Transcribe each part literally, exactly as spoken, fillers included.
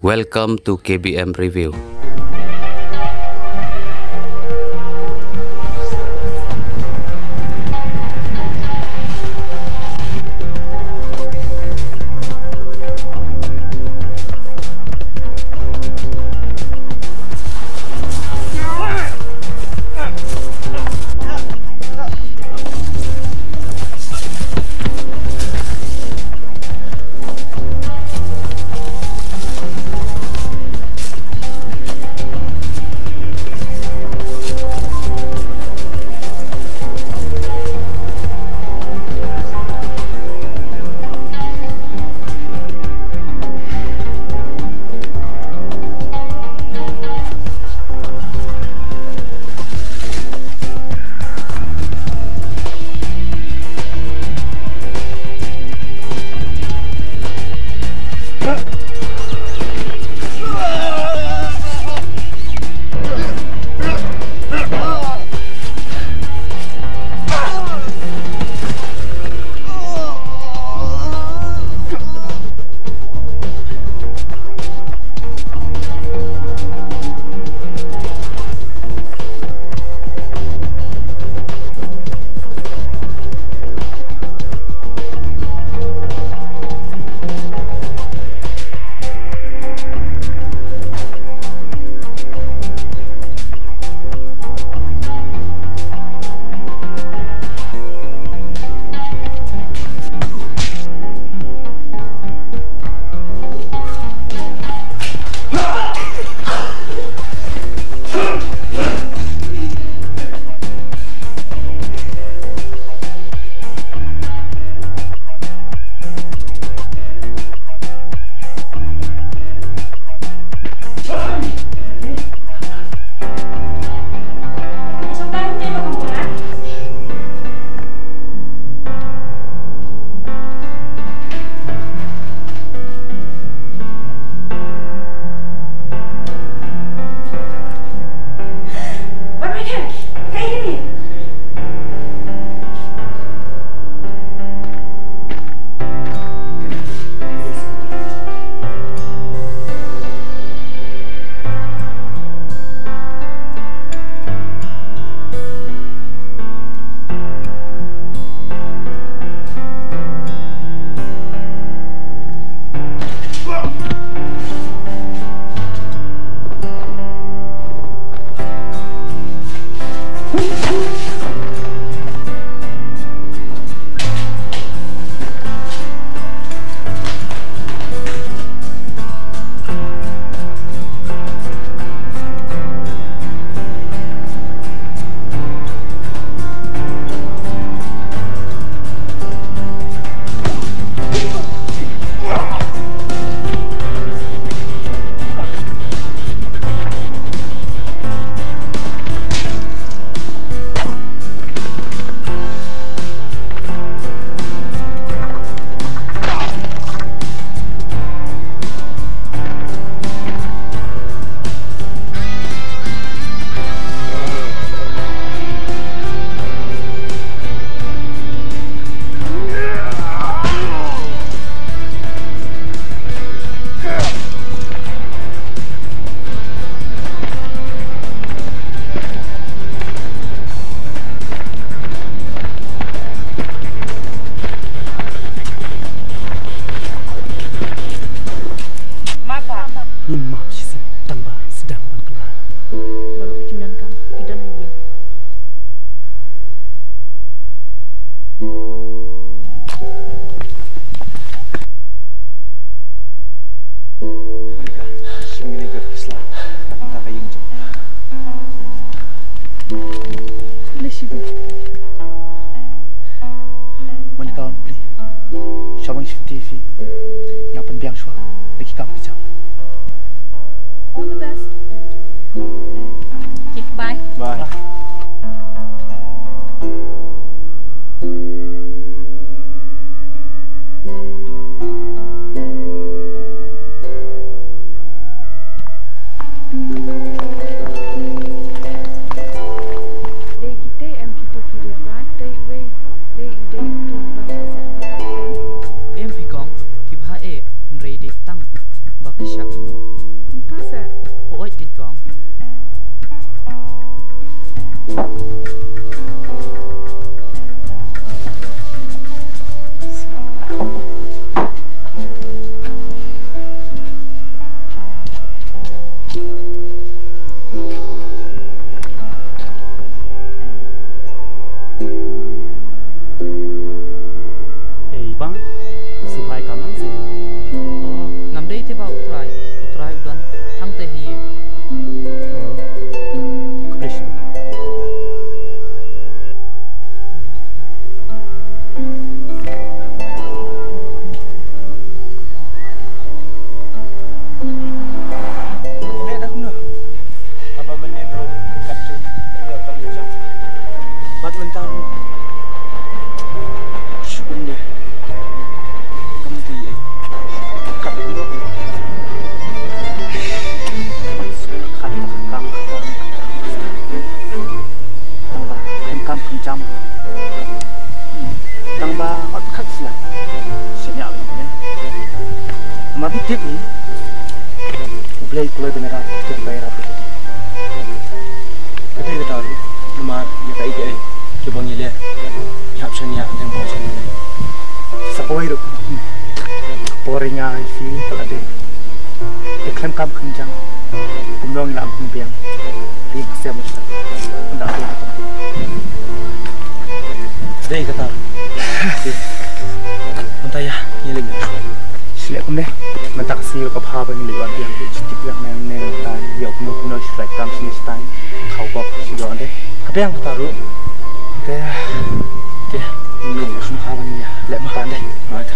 Welcome to K B M Review. Ngin map shisien tang ba sdang ban kylla. Baroh ki jingdonkam ki don ha ïing. Monica, shim kine ki slide, ka pynta ka ïing jong. Lei shibi. Monica, un pli. Sha bang shim T V. Nga pynbiang shuwa. Lei ki kam ki jam. All the best. Okay, bye. Bye. Dei kito em kito ki ruh ka, dei uwei, dei u dei utu ba shisha. Em phi kong, ki bha eh, hynrei dei tang ba ki shah noh. Oi, kin kong. Ei, bang, sngewbha ïa ka nang se. Oh, ngam dei te ba U Trai, U Trai u don hangte ha ïing. Oh, khublei shibun. Ngi leh da kumno? Haba mynnin ruh katto ngi ïoh kam jam. Bad mynta ruh shu kumne. Kam ti ei. Kat kumno? Kat kam kam kam. Tang ba kam kam kam jam. Tang ba ot khat sla. Senya lem ne. Ma bi tip ni. U Blei kloi bynrap tip bai rap. Kata kata namar ïa kaei kaei kiba ngi leh. Ïa hap shen ïa leng bong shen leng. Sa poi ruh. Por ïa nga ïa phi ka la dei. Te khlem kam khlem jam. Kumno ngi la kum biang. Ri ka sem sa. Unda tu. Dei kata. Dei. Mynta ïa ngi leh. Shlek kumne. Mynta ka sngi ka bha ba ngi leh wan biang. Dei jitip biang nang ne ta. Ïa kumno kumno shlek kam sni stai. Khau bok shlok de. Ka biang kata ruh. Te. Te. Ngi leh sum ha ban ïa. Leh mynta de. Right.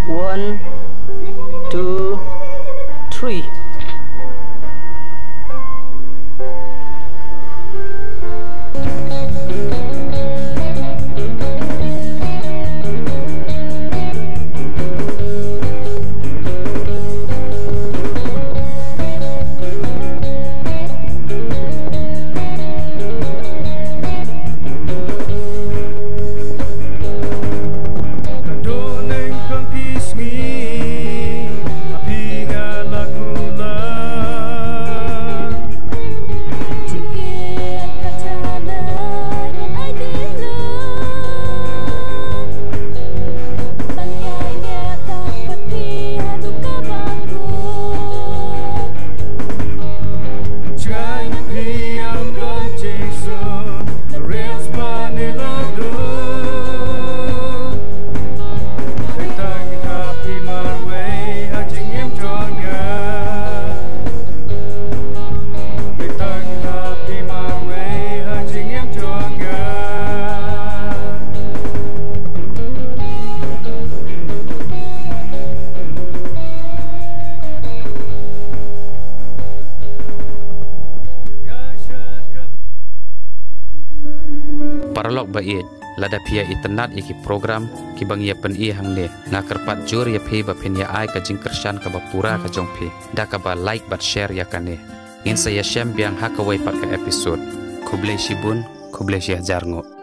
One, two, three. Lok ba ïeit, lada phi ïa itynnad ïa ki program kiba ngi ïa pyni hangne, nga kyrpad jur ïa phi ba phin ïa ai ka jingkyrshan kaba pura ka jong phi da kaba like bad share ïa kane. Ngin sa ïashem biang ha kawei pat ka episode. Khublei shibun, khublei shihajar nguh.